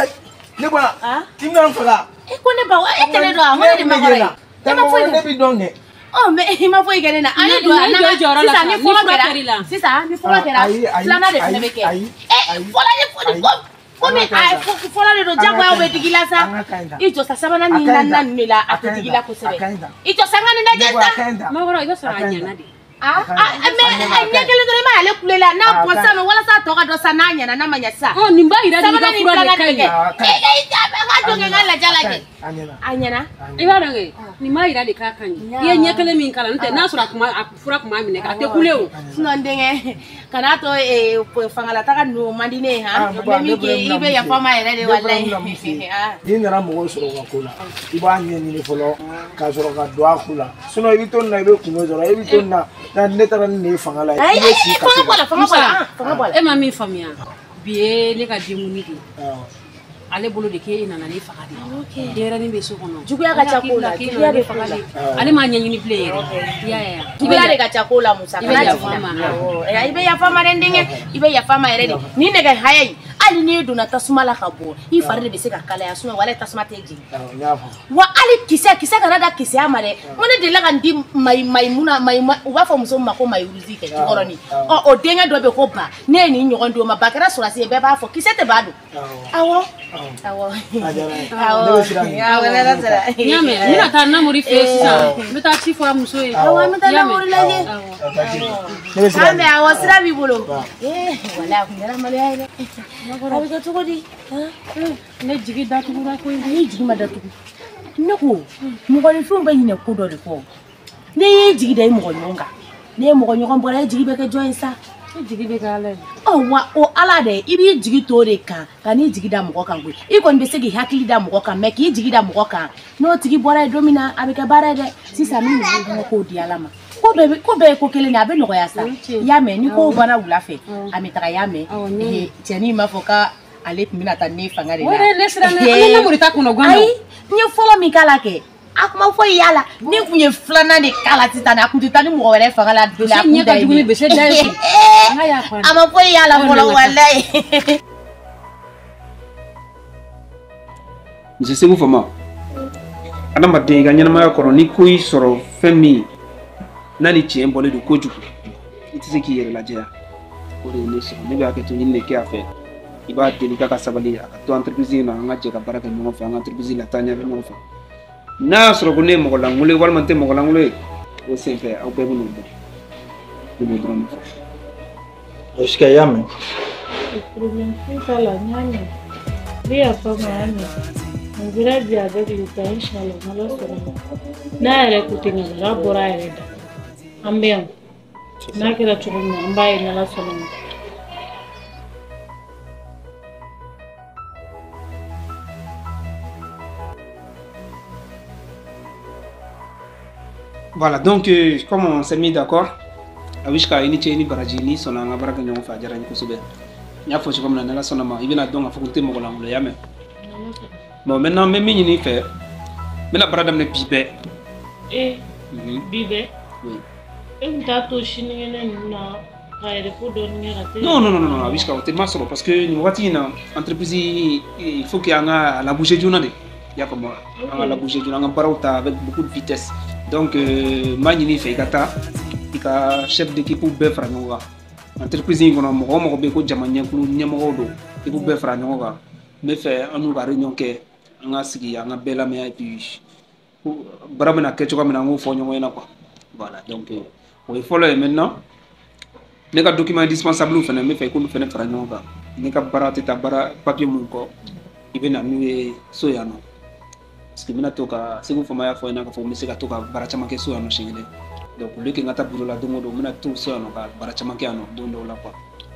ne bɔra k'i bɛna n faga. E ko ne ba, e tɛ ne dɔn wa? N ko ne de ma kɔrɔ ye. E ma foyi ne b'i dɔn dɛ. Ɔ mais i ma foyi kɛ ne na. An ye don a nana sisan, ni fɔlɔ kɛra, sisan ni fɔlɔ kɛra, filanan de fana bɛ kɛ. Ɛ fɔlɔ ye komi a fɔlɔ de don, jagoya bɛ digi la sa. I jɔ sa, sabanan ni naaninan ninnu de la, a tɛ digi la kosɛbɛ. I jɔ sa, n ka nin lajɛ sa. Makɔrɔ, i bɛ sɔrɔ a ɲɛna de. Ah, mais ɲɛ kelen dɔrɔn, i ma ale kule la n'a bɔ sisan nɔ, walasa a tɔ ka dɔn sa n'a ɲɛna n'a ma ɲɛ sisan. Ɔ nin b'a yira de i ka fura de ka ɲi. E ka jɔ kɛ n ka lajɛ lajɛ. A ɲɛna. I b'a dɔn kɛ nin b'a yira de k'a ka ɲi. I ye ɲɛ kelen min k'a la, n'o tɛ n'a sɔrɔ a fura kun b'a minɛ, a tɛ kule o. Sinon n denkɛ, kan'a to fangalataga ninnu man di ne ye han. N bɛ min kɛ, i bɛ yafa n ma yɛrɛ de walayi. N'i nana mɔgɔw sɔrɔ u ka ko la, i b'a ɲɛɲini fɔlɔ ka sɔrɔ ka don a ko la. Sinon i bɛ to nin na, i bɛ kungo sɔrɔ, i bɛ to nin na. Ne taara ni nin ye fanga la, i bɛ si kasi la. Fanga bɔ a la. E ma min faamuya, bi ye ne ka denkundi de ye. Ale bolo de k'e nana ne faga de. Denyɛrɛnin bɛ so kɔnɔ. Juguya ka ca ko la, juguya bɛ ko la. Ale m'a ɲɛɲini bilen yɛrɛ. I y'a ye wa? Juguya de ka ca ko la, Musa. I bɛ yafa n ma. I bɛ yafa n ma dɛ, n denkɛ. I bɛ yafa n ma yɛrɛ de. Nin nɛgɛ haya in, hali n'i donna tasuma la ka bɔ, i fari de bɛ se ka kalaya, sinon walayi tasuma tɛ jigin. Wa hali kisɛ kana da kisɛya ma dɛ. N ko ne delila ka n di mayimuna, u b'a fɔ muso min ma ko mayiruzi kɛ jukɔrɔni. Ɔ o denkɛ dɔ bɛ ko ba, ne ye nin ɲɔgɔn d'o ma, ba kɛra sɔrɔdasi ye, bɛɛ b'a fɔ kisɛ tɛ ba don. Awɔ. Awɔ. Awɔ. Awɔ, n'Ala sera. N y'a mɛn, n bɛna taa Namori fɛ yen sisan. N bɛ taa ci fɔ a muso ye. Awɔ, an bɛ taa Namori lajɛ. An bɛ, awɔ, sira b'i bolo. Ee, walayi a kun kɛra maloya ye dɛ. A bɛ kɛ cogo di? Ne jigi datugura koyi. Ne jigi ma datugu. Ne ko, mɔgɔninfinw bɛ ɲinɛ ko dɔ de kɔ. N'i y'i jigi da i mɔgɔ ɲɔgɔn kan, n'i ye mɔgɔ ɲɔgɔn bɔra, e jigi bɛ kɛ jɔn ye sa? E jigi bɛ kɛ Ala ye. Ɔ wa o Ala dɛ, i b'i jigi to o de kan, ka n'i jigi da mɔgɔ kan koyi. I kɔni bɛ se k'i hakili da mɔgɔ kan, mais k'i jigi da mɔgɔ kan, n'o tigi bɔra yen don min na, a bɛ kɛ baara ye dɛ. Sisan ni mɔgɔw ko k'o di Ala ma, ko bɛɛ ye ko kelen de, a bɛ nɔgɔya sa. I y'a mɛn, ni kow banna wula fɛ, a bɛ taga, i y'a mɛn. Cɛnin b'a fɔ k'ale tun bɛna taa ne fanga de la. O de ne siranna, an bɛ Namori ta kɔnɔ gan. Ayi, n ye fɔlɔ min k'a la kɛ, a kuma foyi y'a la. Ni kun ye filanan de k'a la sisan, a kun tɛ taa ni mɔgɔ wɛrɛ fanga la. Bese ɲɛ ka jugu ni bese da ye. A ma foyi y'a la fɔlɔ walayi. Monsieur Segu Fama, adamaden i ka ɲɛnamaya kɔnɔ, ni ko y'i sɔrɔ fɛn min n'a ni tiɲɛ bɔlen don kojugu, i tɛ se k'i yɛrɛ lajɛya. O de ye ne sɔrɔ, ne bɛ hakɛto ɲini de kɛ a fɛ. I b'a deli k'a ka sabali, a ka to entreprise in na, an ka jɛ ka baara kɛ ɲɔgɔn fɛ, an ka entreprise la taa ɲɛfɛ ɲɔgɔn fɛ. N'a y'a sɔrɔ ko ne ye mɔgɔ lankolon ye walima n tɛ mɔgɔ lankolon ye, o senfɛ aw bɛɛ bɛ n'o dɔn. Ne b'o dɔrɔn de fɔ. Est-ce que i y'a mɛn? Problème foyi t'a la, n y'a mɛn. N bɛ yafa ma, n y'a mɛn. On verra bien avec le temps, inchallah, n'Ala sɔnna ma. N'a yɛrɛ ko ten ka n'a bɔra a yɛrɛ da. An bɛ yan. N'a kɛra cogo min na, an b'a ye n'Ala sɔnna ma. Voilà, donc comme on s'est mis d'accord, Awishka, i ni ce, i ni baraji, n'i sɔnna an ka baara kɛ ɲɔgɔn fɛ, a diyara n ye kosɛbɛ. N y'a fɔ cogo min na, n'Ala sɔnna ma, i bɛna dɔn k'a fɔ ko n tɛ mɔgɔ lankolon ye, i y'a mɛn? Bon, maintenant, n bɛ min ɲini i fɛ, N bɛna baara daminɛ bi bɛɛ. Eh, bi bɛɛ? Oui. E tun t'a to sinikɛnɛ ninnu na ka yɛrɛ ko dɔɔni kɛ ka se. Non, non, non, non, a bɛ se ka o tɛ ma sɔrɔ parce que nin wagati in na, entreprise, il faut que an ka la bouger joona de. I y'a faamu wa? An ka la bouger joona, an ka baaraw ta avec beaucoup de vitesse. Donc n b'a ɲini i fɛ, i ka taa i ka chef d'équipe bɛɛ fara ɲɔgɔn kan. Entreprise in kɔnɔ, mɔgɔ o mɔgɔ bɛ yen ko jama ɲɛkulu ɲɛmɔgɔw don, i b'u bɛɛ fara ɲɔgɔn kan. N bɛ fɛ an n'u ka réunion kɛ, an ka sigi, an ka bɛɛ lamɛn et puis baara bɛna kɛ cogoya min na, an k'o fɔ ɲɔgɔn ɲɛna quoi. Voilà, donc o ye fɔlɔ ye. Maintenant, ne ka document indispensable fana, n bɛ fɛ i k'olu fana fara ɲɔgɔn kan. Ne ka baara tɛ taa baara papier mun kɔ, i bɛ na n'u ye so yan nɔ, parce que n bɛna to ka Segu Fama y'a fɔ n ɲɛna k'a fɔ n bɛ se ka to ka baara caman kɛ so yan nɔ siɲɛ kelen. Donc au lieu que n ka taa bureau la don o don, n bɛna to so yan nɔ ka baara caman kɛ yan nɔ don dɔw la quoi.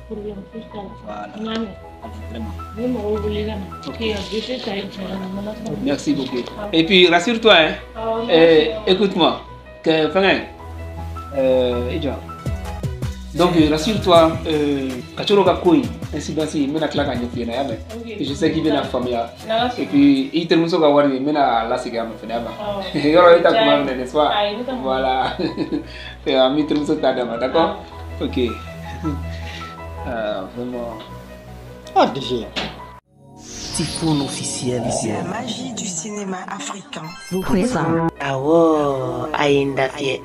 Problème foyi t'a la. Voilà. N y'a mɛn. Allez, vraiment. N bɛ mɔgɔw wele ka na. Ok, a dossier ta i kun ka na mana sɔrɔ. Merci beaucoup. Et puis rassure-toi, hein. Awɔ. Écoute-moi. Que fɛngɛ i jɔ. Donc rassure-toi, Kacoro ka ko in incidence, n bɛna tila k'a ɲɛf'i ɲɛna, i y'a mɛn? Ok. Je sais k'i bɛna faamuya. N'Ala sɔnna. Et puis i terimuso ka wari, n bɛna a lasegin a ma fɛnɛ, i y'a mɛn? Awɔ. Yɔrɔ e ta kuma minɛ, n'est-ce pas? Ayi, ne ta kuma. Voilà. Et an b'i terimuso ta d'a ma, d'accord? Ok. Vraiment. Ah, DG. Tifoun officiel. La magie du cinéma africain. Awɔ, a ye n lafiyɛ.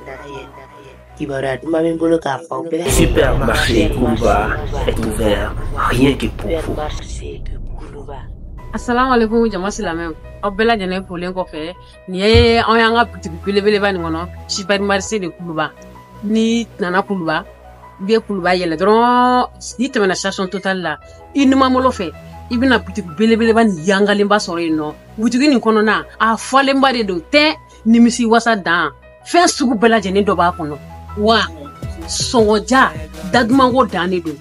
Kibaruya duman bɛ n bolo k'a fɔ aw bɛɛ. Supermarché Koulouba est ouvert rien que pour vous. Assalamu alaikum jama silamɛw, aw bɛɛ lajɛlen folen kɔfɛ, nin ye anw y'an ka butigi belebeleba nin kɔnɔ, supermarché de Kuluba. N'i nana Kuluba, i bɛ Kuluba yɛlɛ dɔrɔn, n'i tɛmɛna station Total la, i numanbolo fɛ, i bɛna butigi belebeleba nin yangalenba sɔrɔ yen nɔ. Butigi nin kɔnɔna a falenba de don tɛ nimisi wasa dan, fɛn sugu bɛɛ lajɛlen dɔ b'a kɔnɔ, wa sɔngɔja dadumanko dan de don.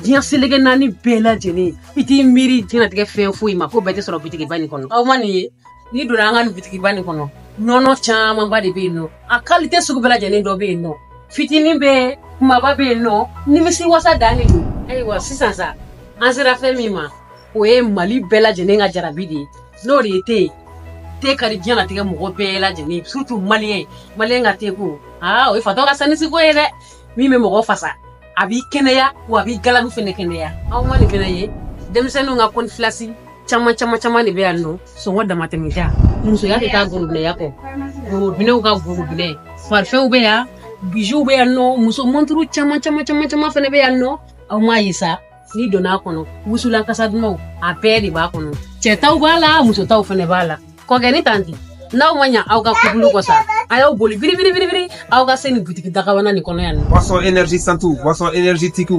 Diɲɛ seleke naani bɛɛ lajɛlen, i t'i miiri diɲɛlatigɛ fɛn foyi ma ko bɛɛ tɛ sɔrɔ butigiba nin kɔnɔ. Aw ma nin ye, n'i donna an ka nin butigiba nin kɔnɔ, nɔnɔ camanba de bɛ yen nɔ, a kalite sugu bɛɛ lajɛlen dɔ bɛ yen nɔ, fitinin bɛ yen, kumaba bɛ yen nɔ, nimisi wasa dan de don. Ayiwa, sisan sa an sera fɛn min ma, o ye Mali bɛɛ lajɛlen ka jarabi de ye, n'o de ye te ye. Te ka di diɲɛlatigɛ mɔgɔ bɛɛ lajɛlen, surtout maliyɛn. Maliyɛn ka te ko, aa, o ye fatɔ ka sanisiko ye dɛ, min bɛ mɔgɔ fasa, a b'i kɛnɛya, wa a b'i galabu fɛnɛ kɛnɛya. Aw ma nin fɛnɛ ye, denmisɛnninw ka kɔnifilasi caman caman caman de bɛ yan nɔ, sɔngɔ damatɛmɛja. Musoya tɛ taa gorobinɛya kɔ, gorobinɛw ka gorobinɛ, farifɛnw bɛ yan, bijoux bɛ yan nɔ, muso monturu caman caman caman caman fɛnɛ bɛ yan nɔ. Aw m'a ye sa, n'i donna a kɔnɔ, wusulan kasa dumanw a bɛɛ de b'a kɔnɔ, cɛ taw b'a la, muso taw fɛnɛ b'a la. Kɔkɛ ni tanti, n'aw ma ɲa aw ka kubulu kɔ sa, a y'aw boli biri biri biri biri, aw ka se nin butigi dagabana nin kɔnɔ yan nɔ. Boisson énergisante, boisson énergétique,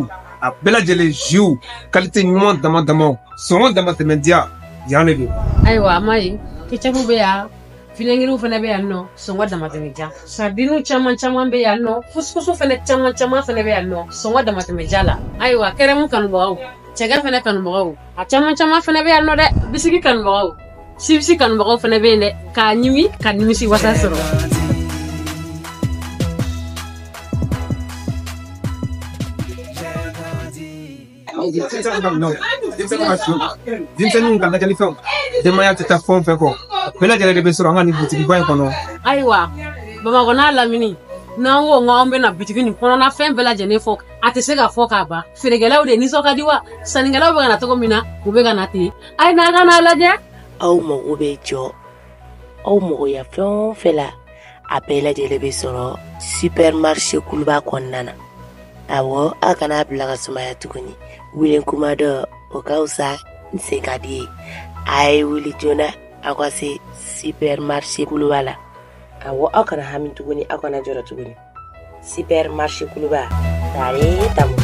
a bɛɛ lajɛlen, jus qualité ɲuman dama damaw, sɔngɔ dama tɛmɛ diya yan de don. Ayiwa, a ma ye, ketchup bɛ yan, finɛgiriw fɛnɛ bɛ yan nɔ, sɔngɔ damatɛmɛ ja. Sardiniw caman caman bɛ yan nɔ, fusukusu fɛnɛ caman caman fɛnɛ bɛ yan nɔ, sɔngɔ damatɛmɛ ja la. Ayiwa, kɛrɛmu kanubagaw, cɛkɛ fɛnɛ kanubagaw, a caman caman fɛnɛ bɛ yan nɔ dɛ. Bisiki kanubagaw, sibisi kanubagaw fɛnɛ bɛ yen dɛ, k'a ɲimi ka nimisi wasa sɔrɔ. Denmisɛnninw ka lajɛlifɛnw, denbaya tɛ taa fɛn o fɛn kɔ, a bɛɛ lajɛlen de bɛ sɔrɔ an ka nin butigiba in kɔnɔ. Ayiwa, Bamakɔ n'a lamini, n'an ko k'an bɛna bitigi nin kɔnɔna fɛn bɛɛ lajɛlen fɔ, a tɛ se ka fɔ k'a ban. Feerekɛlaw de nisɔn ka di wa, sannikɛlaw bɛ ka na cogo min na, u bɛ ka na ten. A ye n'a ka n'a lajɛ. Aw mago bɛ jɔ aw magoya fɛn o fɛn la, a bɛɛ lajɛlen bɛ sɔrɔ supermarché Kuluba kɔnɔna na. Awɔ, aw kana bila ka sumaya tuguni. Wuli kuma dɔ o ka fisa n sen ka di ye. A ye wuli joona, aw ka se supermarché Kuluba la. Awɔ, aw kana hami tuguni, aw kana jɔrɔ tuguni. Supermarché Kuluba, tare tamu.